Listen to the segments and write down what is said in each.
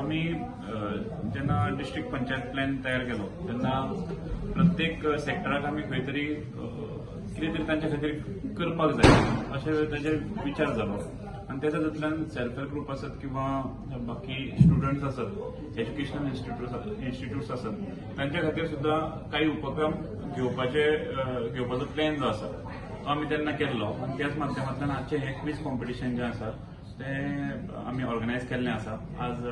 आमी जेन्ना district panchayat plan तयार केलो तेन्ना प्रत्येक सेक्टराक आमी खंय तरी कितें तरी तांच्या खातीर करपाक जाय अशें ताजेर विचार जालो आनी त्याच्या तातूंतल्यान सेल्फ हेल्प ग्रुप आसत किंवा बाकी स्टुडंट्स आसत, एज्युकेशनल इन्स्टिट्यूट्स आसत, तांच्या खातीर सुद्दां काही उपक्रम घेवपाचो प्लॅन जो आसा तो आमी तेन्ना केल्लो. आनी त्याच माध्यमांतल्यान आजचें हें क्वीज कॉम्पिटिशन जें आसा तें आमी ऑर्गनायज केल्लें आसा. आज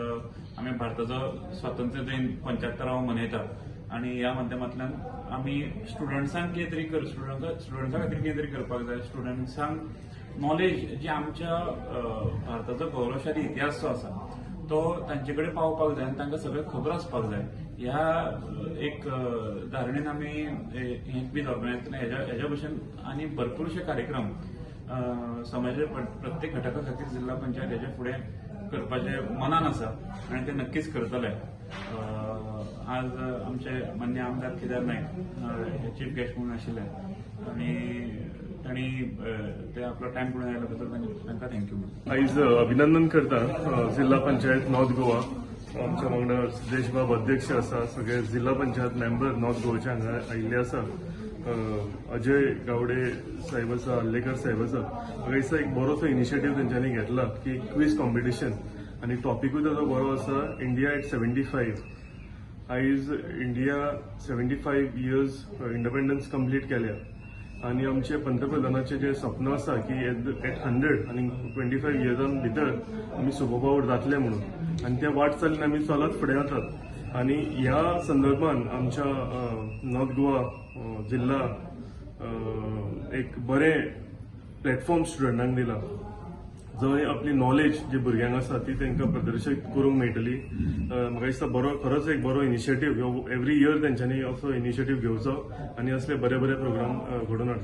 आमी भारताचो स्वातंत्र्य दिन 75व मनयतात आनी ह्या माध्यमांतल्यान आमी स्टुडंट्सांक कितें तरी कर स्टुडंट्सां खातीर कितें तरी करपाक जाय. स्टुडंट्सांक नॉलेज जी आमच्या भारताचो गौरवशाली इतिहास जो आसा तो तांचे कडेन पावपाक जाय आनी तांकां सगळें खबर आसपाक जाय. ह्या एक धारणेन आमी हें क्वीज ऑर्गनायज केलें. हेज्या भशेन आनी भरपूरशे कार्यक्रम समाजाच्या प्रत्येक घटका खातीर जिल्हा पंचायत हेच्या फुडें करपाचें मनान आसा आनी ते नक्कीच करतले. आज आमचे मान्य आमदार केदार नायक हे चीफ गेस्ट म्हणून आशिल्ले आनी तांणी ते आपलो टायम करून आयल्या बद्दल तांकां thank you म्हणटा. आयज अभिनंदन करता जिल्हा पंचायत नॉर्थ गोवा. आमच्या वांगडा सुदेश बाब अध्यक्ष आसा, सगळे जिल्हा पंचायत मेंबर नॉर्थ गोवाचे हांगा आयिल्ले आसा, अजय गावडे साहेब आसा, आर्लेकर साहेब आसा. म्हाका दिसता एक बरोसो इनिशिएटीव तेंच्यांनी घेतला की क्वीज कॉम्पिटिशन आनी टॉपिकूय ताजो बरो आसा, इंडिया एट 75. आयज इंडिया 75 इयर्स इंडिपेंडन्स कंप्लीट केल्या आनी आमचे पंतप्रधानाचे जे स्वप्न आसा की एट 100 आनी 25 इयर्सान भितर आमी सुपर पावर जातले म्हणून आनी त्या वाटचालीन आमी चलत फुडें वतात. आनी ह्या संदर्भान आमच्या नॉर्थ गोवा जिल्हा एक बरें प्लॅटफॉर्म स्टुडंटांक दिला, जंय आपली नॉलेज जी भुरग्यांक आसा ती तांकां प्रदर्शीत करूंक मेळटली. म्हाका दिसता बरो, खरोच एक बरो इनिशिएटीव. एवरी इयर तेंच्यांनी असो इनिशिएटीव घेवचो आनी असले बरे बरे प्रोग्राम घडोवन हाडचे.